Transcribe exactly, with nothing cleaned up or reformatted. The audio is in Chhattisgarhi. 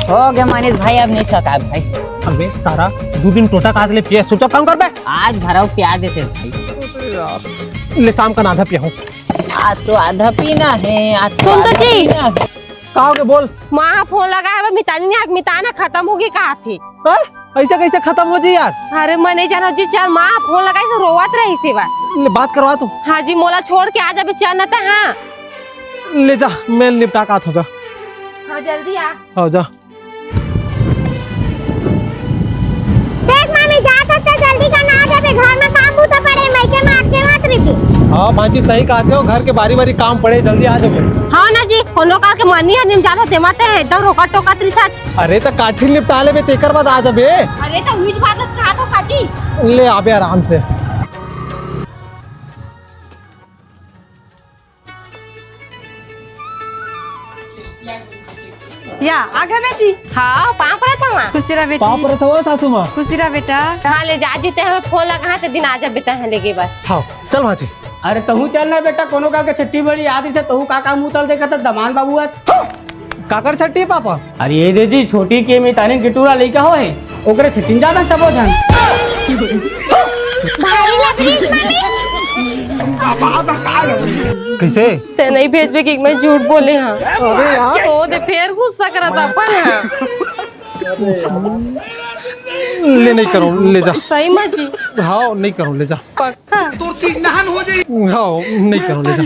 हो गे मनीष भाई, अब नहीं सकाय भाई। अबे सारा, दू दिन टोटा काट ले पिया, सोचा काम कर बे। आज भराव पिया देते भाई। ले शाम का आधा पिया हूँ। आज तो आधा पीना है, आज तो सुन तो आधा जी। पीना है। का हो गे बोल। माँ फोन लगाए बा, मितानी ने आज मिताना खतम होगे कहा थे। हैं? ऐसे कैसे खतम हो जी यार? अरे मैं नहीं जानो जी, चल माँ फोन लगाई तो रोवत रही सेवा। ले बात करवा तू। हाँ जी, मोला छोड़ के आ जाबे, चल न त। हाँ। ले जा, मैं निपटा के आत हूँ जा। हाँ जल्दी आ। हाँ जा। देख मामी, जात हस त जल्दी कर ना, आ जाबे, घर में काम बूता पड़े, मइके में अटके मत रहिबे। हाँ भांजी, सही कहत हो, घर के बारी बारी काम पड़े, जल्दी आ जाबे। हाँ ना जी, कोनो काल के मनी हर निम जात होते मत है, एकदम रोका टोका त्रिथाच। अरे त काठी निपटा लेबे, तेकर बाद आ जाबे। अरे त उइच बात कहा तो काजी। ले आबे आराम से। या, आ गए बेटी। हाँ, पाँव परत हवा। खुशी रह बेटी। पाँव परत हवा सासू माँ। खुशी रह बेटा। हाँ, ले जा जी, ते हमें फोन लगा, हाँ, ते दिन आ जा बेटा, है लेके बस। हाँ, चल भांजी। अरे तहूँ चल ना बेटा, कोनो काल के छट्ठी बड़ी याद रहिथे, तहूँ का का मुँह तल देखत हस दमान बाबू आज। काकर छट्ठी पापा? अरे ये दे जी, छोटी के मितानी के टूरा लइका हो है, ओकरे छट्ठी में जात हन सबो झन। भारी लग रही है मम्मी। कैसे? ते नहीं भेजबे कि मैं झूठ बोले हाँ। अरे यार। ओ दे फेर गुस्सा करत अपन हाँ। ले नहीं करो, ले जा। सही में जी? हाँ, नहीं करो, ले जा। पक्का? हाँ, नहीं करो, ले जा।